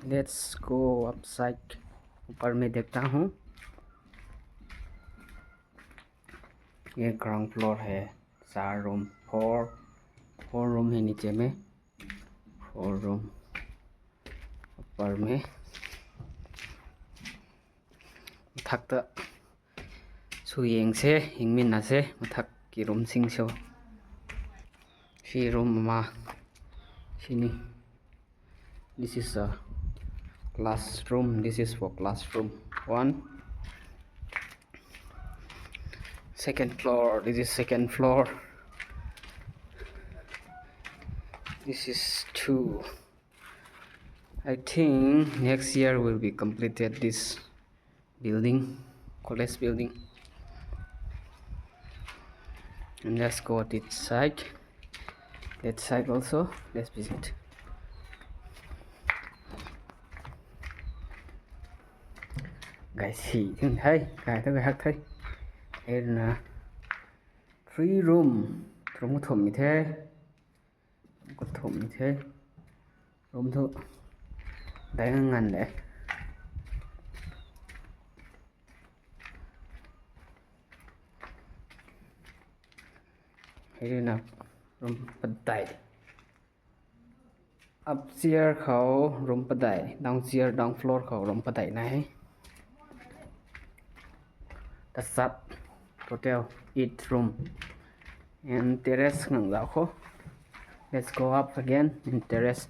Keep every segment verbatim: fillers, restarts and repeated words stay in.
Let's go upside. ऊपर में देखता हूँ। ये ग्राउंड फ्लोर है। चार रूम, फोर, फोर रूम है नीचे में। फोर रूम ऊपर में। ꯃꯊꯛꯇ ꯁꯨ ꯌꯦꯡꯁꯦ, ꯌꯦꯡꯃꯤꯟꯅꯁꯦ ꯃꯊꯛꯀꯤ ꯔꯨꯝꯁꯤꯡꯁꯨ꯫ ꯁꯤ ꯔꯨꯝ ꯑꯃ ꯁꯤꯅꯤ꯫ This is a classroom. This is for classroom one. Second floor. This is second floor. This is two. I think next year will be completed this building, college building. And let's go this side. That side also. Let's visit. Guys, hi, thing hai, kai ta kai hak thai. Erna three room, room ko thum mi the. Ko thum mi the. Room thu dai ngan le. Hei na room padai. Upstairs khou room padai, downstairs, down floor khou room padai na he. That's up. Total eight room. And terrace ngang zau kho. Let's go up again in terrace.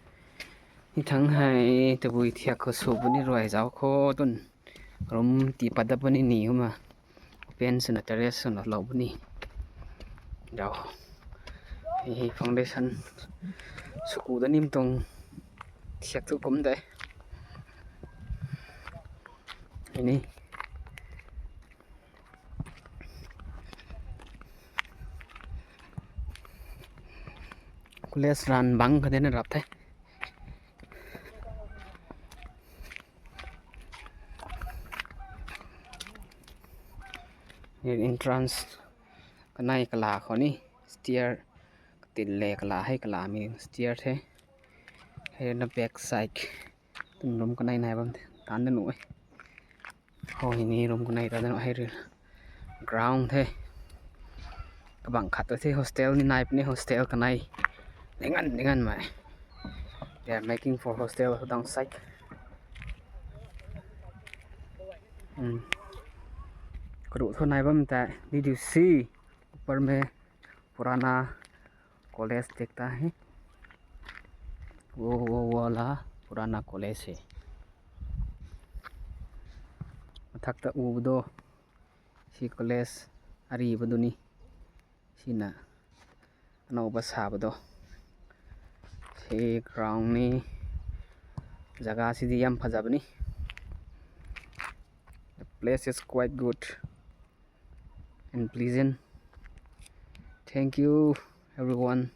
Ni thang hei tabui thiak khou sw puni ruai zau kho tun. Room ti pat da puni ni huma. Open swna terrace swna lou puni. Zau. Hei foundation sw ku da nim tuang thiak thu kum de. Hei ni. College run bang kha de na rap the. Hei entrance kanei kala khou ni stair katin le kala hei kala mi stair the. Hei na back side tun room kanei nai bam the tan da nu e. Hou hei ni room kanei ta da nu hei rui ground the. Kabang khat ta the hostel ni nai puni hostel kanei. Ningan ningan mai. They are making for hostel downside. Hmm. Karu thu nai bam ta. Did you see? Upar mein purana college dikhta hai. Wo wo wala purana college hai. Mathak ta u do. Si college ari ba duni. Sina anau ba sa ba do. Si ground ni jaga si di yam phaza bani. The place is quite good and pleasant. Thank you everyone.